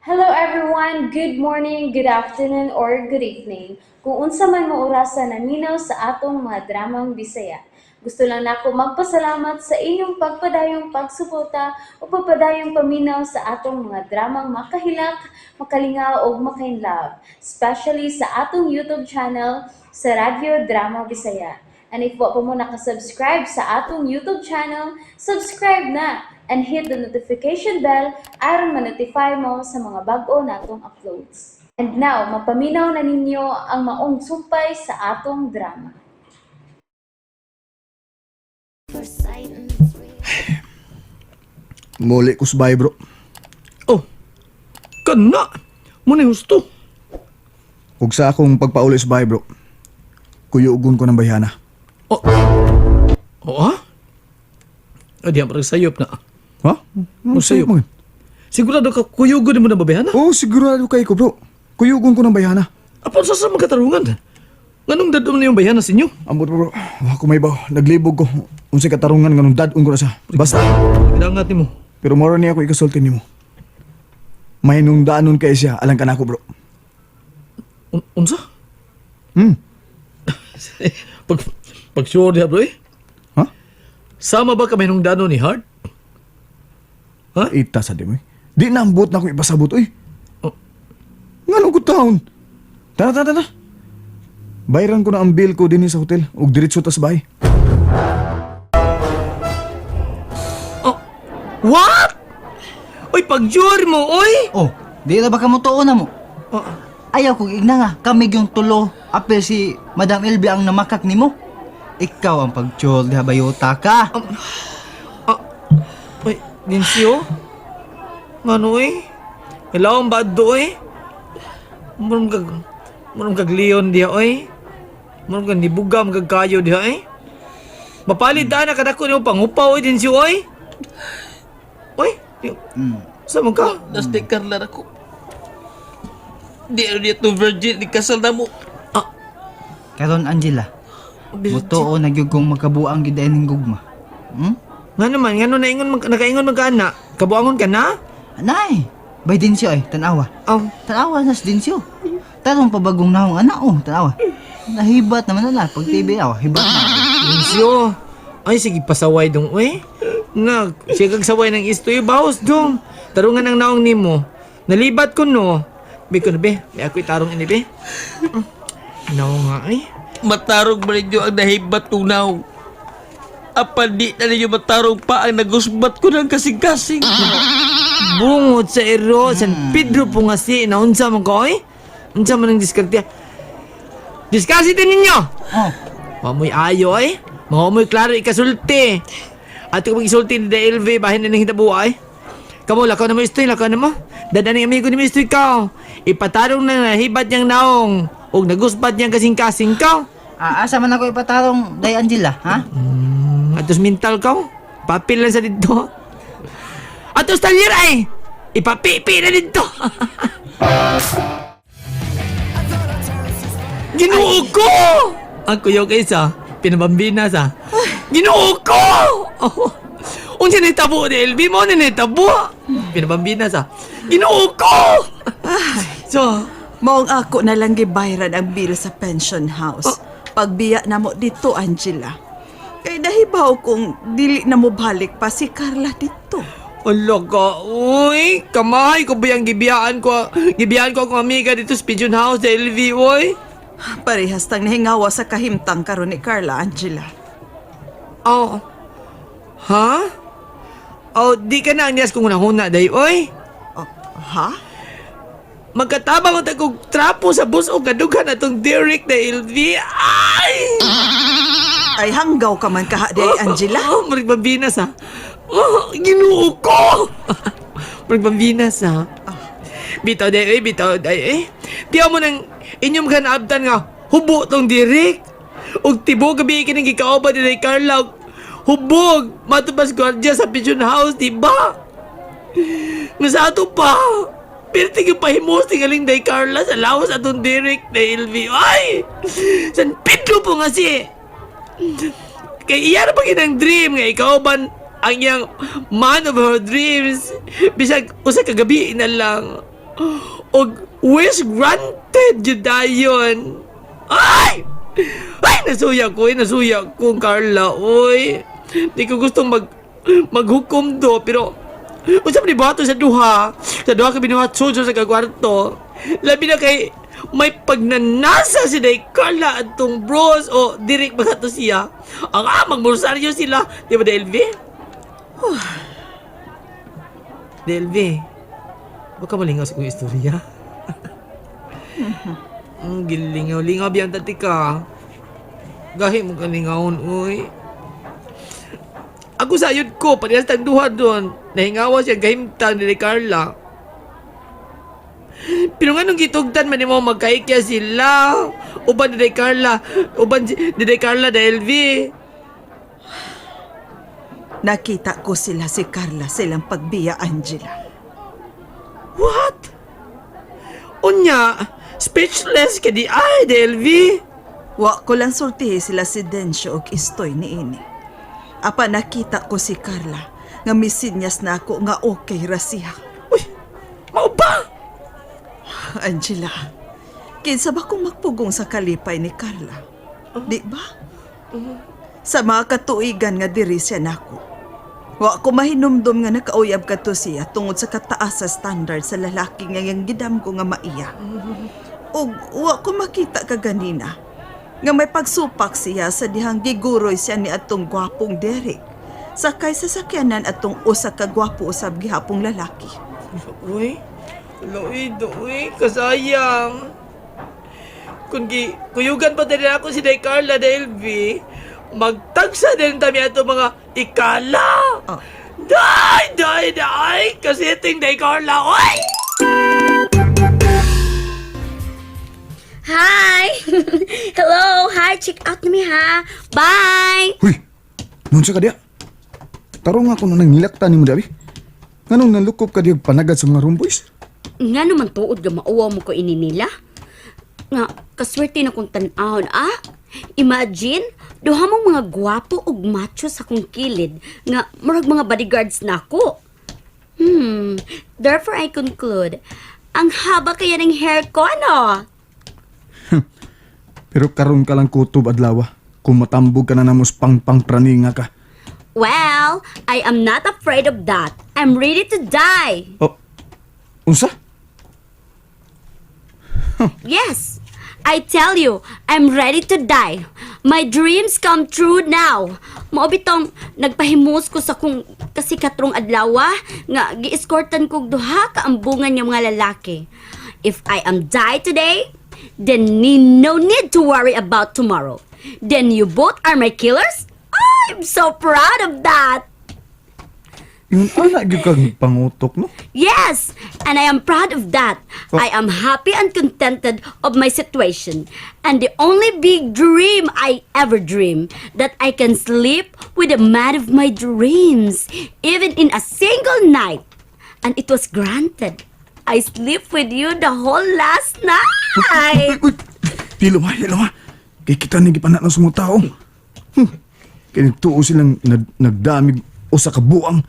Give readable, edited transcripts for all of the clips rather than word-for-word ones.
Hello everyone! Good morning, good afternoon, or good evening. Kung unsa man mo orasa naminaw sa atong mga dramang Bisaya. Gusto lang nako magpasalamat sa inyong pagpadayong pagsuporta o pagpadayong paminaw sa atong mga dramang makahilak, makalingaw ug makainlove, especially sa atong YouTube channel sa Radyo Drama Bisaya. And if wa pa mo nakasubscribe sa atong YouTube channel, subscribe na and hit the notification bell aron ma-notify mo sa mga bag-o natong uploads. And now, mapaminaw na ninyo ang maong sumpay sa atong drama. Muli ko sa bahay, bro. Oh, kana. Muna husto. Ug sa akong pagpauli sa bahay, bro. Kuyugon ko ng bayhana. Oh. Oh, ah? Ah, di ang sayop na. Ha? Ano sayop? mo? Sigurado ka, kuyugon mo na babayhan? Oo, sigurado kay ko, bro. Kuyugon ko ng bayhana. Apan sa magkatarungan? Nganong dadom na yung bayhana sa inyo? Ambot, bro. Wa ko may baw. Naglibog ko. Unsay katarungan nganong dad-on ko na siya. Basta. Gidangat nimo. Pero moro niya ako ikasulti nimo. May nung daanon kay siya, alang ka na ako, bro. Unsa? Pag sure diha, bro eh. Ha? Sama ba kami nung dano ni Hart? Ha? Ita sa di mo eh. Di na ambot na ako ipasabot, uy. Oh. Nganong ko taon? Tara, tara, tara. Bayaran ko na ang bill ko din sa hotel ug diretso ta sa bahay. Oh. What? Uy, pag sure mo, oy! Oh, di na ba ka mo tuon na mo? Oh, Ayaw kong igna nga, kami yung tulo. Apel si Madam Elvia ang namakak nimo. Ikaw ang pagchol, diha bayota ka. Ah, uy, Dinsyo? Ngano eh? Kailangan ba do eh? Murong kag leon diha oy. Murong kag nibugam kag kayo diha eh. Mapalit ta na kadako nimo pangupaw oy, Dinsyo oy. Oy, sa man ka? Nas ni Carla na ko. Di ano niya to virgin, di kasal na mo. Ah, Karon Angela, mutuo na gyud kong magkabuang gyud ning gugma. Nga naman, ngano naingon mag, nakaingon man ka na? Kabuangon ka na? Anay, bay Dinsyo ay, tanawa. Aw, Tanawa nas Dinsyo. Tarong pabagong nahong anak oh, tanawa. Nahibat naman na pag TV aw, hibat na. Dinsyo. Ay, sige, pasaway dong, uy. Na, siya kag saway ng istoy, bawas dong. Tarungan ang naong nimo. Nalibat ko, no. Be ko na, be. Be, ako'y tarong ini, be. Naong nga, ay. Matarong ba ninyo ang nahibat kong naong? Apan di na ninyo matarong pa ang nagusbat ko ng kasing-kasing. Bungot sa ero, San Pedro po nga si, naunsa man ko, oy. Unsa man ang diskarte. Diskasi din ninyo! Oh, Mamoy ayo, ay. Mamoy klaro ikasulti. Ato ko magisulti ni DLV, bahin na nang hitabo, ay. Kamo, lakaw na mo istoy, lakaw na mo. Dada ng amigo ni mo istoy ka. Ipatarong na nahibat niyang naong. Og nagusbat niyang kasing-kasing ka. Asa man ako ipatarong day Angela, ha? Atos mental ka. Papil lang sa dito. Atos talyer ay! Ipapipi na dito. Ginoo ko! Ang kuyaw kay sa pinabambina sa. Ginoo ko! Oh. Unsa ni tabo ni LB mo ni tabo? Pinabambina sa. Ginoo ko! So, Maong ako na lang gibayran ang bill sa pension house. Pagbiya na mo dito, Angela. Kay nahibaw kung dili na mo balik pa si Carla dito. Ala ka, uy! Kamahay ko ba yung gibiyaan ko? Gibiyaan ko akong amiga dito sa Pigeon House, sa LV, uy! Parehas tang nahingawa sa kahimtang karon ni Carla, Angela. Oh. Ha? Oh, di ka na ang niyas kung unahuna, day, uy! Oh, ha? Magkatabang ang tagog trapo sa bus o kadughan atong Derek na LV. Ay! Ay hanggaw ka man kaha day, Angela. Oh, marig mabinas, ha? Oh, ginoo ko! Marig mabinas, ha? Bitaw, day, uy, bitaw, day, eh. Tiyaw mo nang inyong ka naabtan nga, hubo tong Derek. Og tibo gabi kining gikaoba ni Day Carla. Hubog! Matubas gwardiya sa Pigeon House, di ba? Nga sa ato pa, Pirti yung pahimos tingaling Day Carla sa lawas atong Derek na LV. Ay! San Pedro po nga si! Kay iya na pa ginang dream nga ikaw ban ang iyang man of her dreams. Bisag usa ka gabi na lang. Og wish granted jud dayon. Ay! Ay, nasuya ko, eh, nasuya ko, Carla, oy. Di ko gustong maghukom do, pero unsa man ni sa duha? Sa duha ka binuhat suso sa kagwarto. Labi na kay may pagnanasa si Day Carla atong bros o direk ba to siya. Ang magmorsaryo sila. Di ba, DLV? DLV, huwag ka malingaw sa kong istorya. Ang gilingaw, lingaw biyang tati ka. Gahi mo kalingawon, uy. Ako sayod ko, parehas tang duha doon. Nahingawa siya gahimtang ni Carla. Pero nga nung gitugtan man nimo magkaikya sila. Uban ni Carla, uban ni Carla da LV. Nakita ko sila si Carla sa ilang pagbiya, Angela. What? Unya, speechless ka di ay, DLV. Wa ko lang sultihi sila si Dencio og Istoy ni ini. Apa nakita ko si Carla nga misinyas na ako nga okay ra siya. Uy, mao ba? Angela, kinsa ba kung magpugong sa kalipay ni Carla? Di ba? Sa mga katuigan nga diri siya nako. Wa ko mahinumdum nga nakauyab kadto siya tungod sa kataas sa standard sa lalaki nga yang gidam ko nga maiya. Ug wa ko makita kaganina nga may pagsupak siya sa dihang giguroy siya ni atong gwapong Derek. Sakay sa sakyanan atong usa ka gwapo usab gihapong lalaki. Uy, loy, doy, kasayang. Kung gi, kuyugan pa din ako si Day Carla da LV, magtagsa din kami ato mga ikala. Oh. Day, day, day, kasiting Day Carla, oy! Hi! Hello! Hi! Check out na mi ha! Bye! Huy! Noon sa ka diya. Tarong ako na nangilakta ni mo dabi. Nganong nalukop ka diya panagad sa mga room boys? Nga naman tuod nga mauwaw mo ko ini nila. Nga, kaswerte na kong tan-ahon, ah! Imagine, duha mong mga gwapo ug macho sa akong kilid nga murag mga bodyguards na ako. Therefore I conclude, ang haba kaya ng hair ko, ano? Pero karon ka lang kutob adlaw. Kung matambog ka na namos pangpang praninga ka. Well, I am not afraid of that. I'm ready to die. Oh, unsa? Yes, I tell you, I'm ready to die. My dreams come true now. Mao bitong nagpahimos ko sa kong kasikatrong adlaw nga gieskortan kog duha ka ambungan nga mga lalaki. If I am die today, then no need to worry about tomorrow. Then you both are my killers? I'm so proud of that. Yung ana gyud kang pangutok no. Yes, and I am proud of that. I am happy and contented of my situation. And the only big dream I ever dream that I can sleep with the man of my dreams, even in a single night. And it was granted. I sleep with you the whole last night. Uy, uy, dilo ma, dilo ma. Kay kita ni gipanak ng sumong tao. Kay nagtuo silang nagdamig usa ka buang.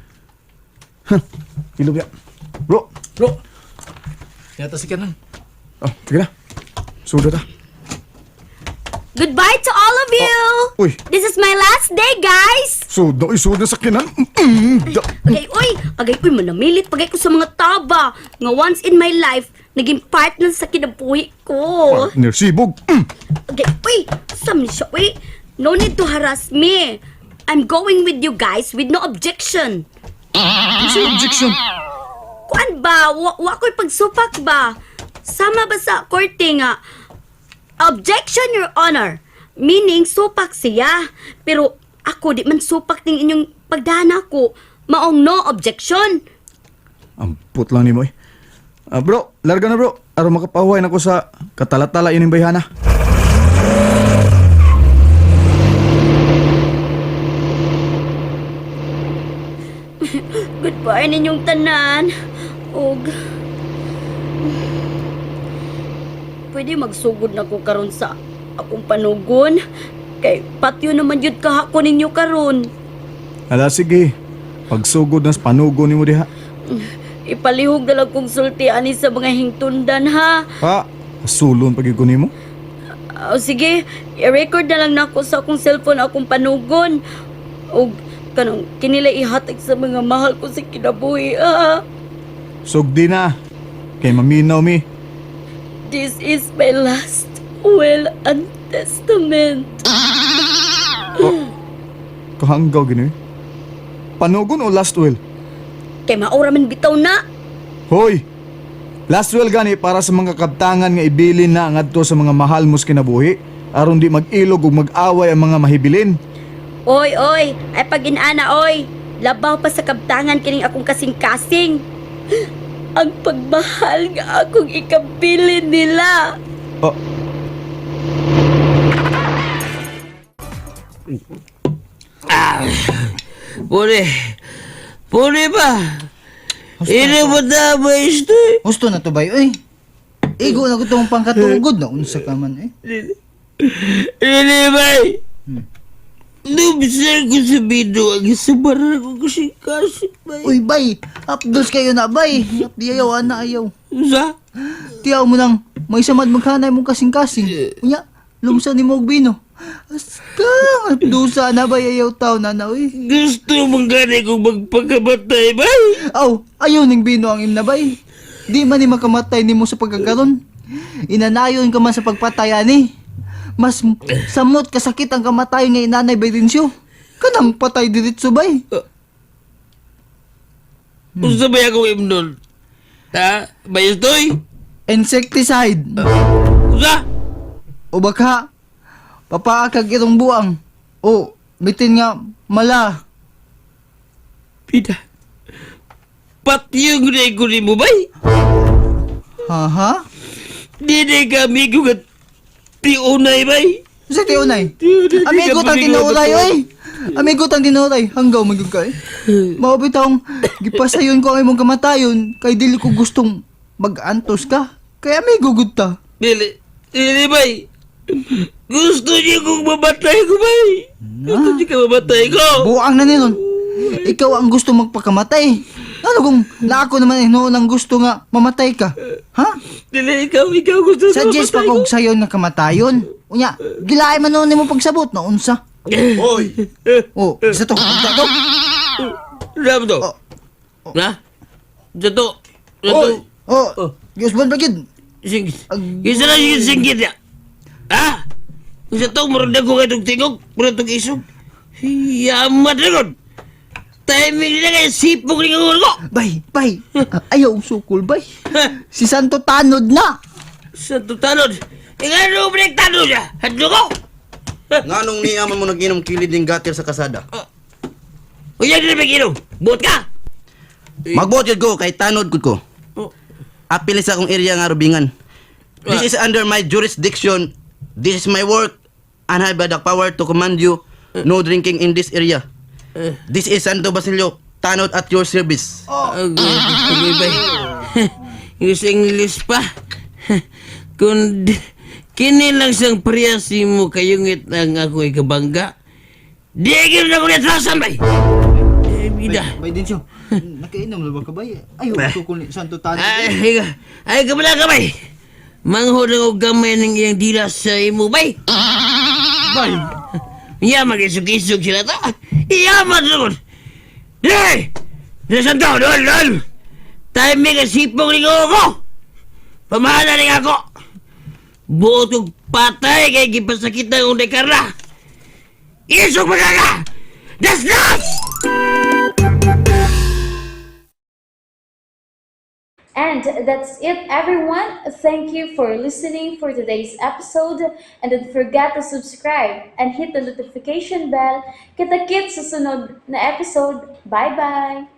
Huh. Dilo biya. Bro, Bro, yata si kanan. oh, sige na. Suda ta. Goodbye to all of you. Uy. This is my last day, guys. Suda, uy, suda sa kinan. Agay, uy! Agay, uy, manamilit pagay ko sa mga taba. Nga once in my life, naging partner sa kinabuhi ko. Partner, sibog. Agay, uy! Sam ni siya, uy! No need to harass me. I'm going with you guys with no objection. Kasi objection. Kuan ba? Wa ko'y pagsupak ba? Sama ba sa korte nga? Objection, Your Honor. Meaning, supak siya. Pero ako, di man supak ning inyong pagdana ko. Maong no objection. Ampot lang ni mo eh. Ah, bro, larga na bro. Aron makapahuway na ko sa katalatala ining bayhana. Goodbye ninyong tanan. Og pwede magsugod na ko karon sa akong panugon. Kay patyo naman yun kahako ninyo karon. Ala sige. Pagsugod na sa panugo nimo diha. Ipalihog na lang kong sulti ani sa mga hingtundan ha. Ha? Sulon pag ko nimo. O sige, i-record na lang nako sa akong cellphone akong panugon. Og kanang kinila ihatag sa mga mahal ko sa kinabuhi. Ah, Sugdi na. Kay maminaw mi. This is my last will and testament. Kahanggaw gini. Panugon o last will? Kay maura man bitaw na. Hoy! Last will gani para sa mga kabtangan nga ibilin na ngadto sa mga mahal mo sa kinabuhi aron di mag-ilog ug mag-away ang mga mahibilin. Oy, oy, ay pag inana oy. Labaw pa sa kabtangan kining akong kasing-kasing. Ang pagmahal nga akong ikabilin nila. Oh, Puri. Puri ba? Ino ba na ba isto? Gusto na to bay oy. Igo na ko tong pangkatugod na unsa ka man eh. Dili bay. Lubsan ko sa bino ang subaran ko kasi kasi bay. Uy bay, apdos kayo na bay. Di ayaw ana ayaw. Sa? Tiyaw mo nang may samad maghanay mong kasing-kasing. Unya, lumsa ni mo og bino. Asta, dusa na bay ayaw taw na na uy. Gusto mong gani kong magpagkamatay bay? Aw, ayaw ning bino ang imna bay. Di man ni makamatay nimo sa pagkakaron. Inanayon ka man sa pagpatay ani. Mas samot kasakit ang kamatayon nga inanay bay rinsyo. Kanang patay diretso bay. Unsa ba akong imnon? Ha? Bayastoy? Insecticide. Unsa? O baka papaakag itong buang. O bitin nga mala. Pida. Patiyong na ko ni mo bay? Ha ha? Di na kami kung at tiunay bay? Sa tiunay. Amigo tang tinuray oy. Amigo tang tinuray. Hanggaw magyud ka eh. Mao bitong gipasayon ko ang imong kamatayon kay dili ko gustong mag-antos ka. Kay amigo gud ta. Dili, dili bay. Gusto niyo kong mamatay ko bay. Gusto niyo ka mamatay ko. Buang na nilon. Ikaw ang gusto magpakamatay. Ano kung naako naman eh, noon ang gusto nga mamatay ka? Ha? Dili, ikaw, ikaw gusto Sa ka Jess pa mamatay ko. kog sayon nga kamatayon. Unya, gilaay man noon nimo pagsabot na unsa. Hoy! Oh, isa to. Unsa to? Alam to? Oh. Na? Sa to? Sa to? Oh, giusbon pa gid. Sing, isa na yung singgit niya. Ha? Sa to, marundag ko kayo itong tingog, marundag itong isog. Yamat na kon. Timing nila kayo, sipog ni ko. Bay, bay. Ayaw sukol bay. Si Santo Tanod na. Sa to tanod. Ikaw ano ba tanod niya? Hadlo ko? Nganong niya man mo naginom kilid ning gutter sa kasada? Uyan na may Buot ka! Magbuot yun ko kay tanod gud ko. Oh. Apil sa akong area nga rubingan. This is under my jurisdiction. This is my work and I have the power to command you no drinking in this area. This is Santo Basilio, tanod at your service. Agoy, agoy ba? Yung sa English pa. Kung kini lang siyang priyasi mo kayungit ang ako ikabangga. Di gino na ko niatrasan bay! Eh, bida. Bay din siya. Nakainom na ba ka bay? Ayaw sukol ni Santo Tanod. Ay, ay, ay, kamala ka bay! Manghod ang og gamay ng iyang dila sa imo bay! Bay. Iya, mag-isog-isog sila ta. Iya, matulog! Di! Di santo, dol, dol! Timing ang sipong ni ko! Pamahala ni ako! Buot kong patay kay gipasakit ng unday Carla! Isog magkaka! That's not! And that's it, everyone. Thank you for listening for today's episode. And don't forget to subscribe and hit the notification bell. Kita-kits sa sunod na episode. Bye-bye!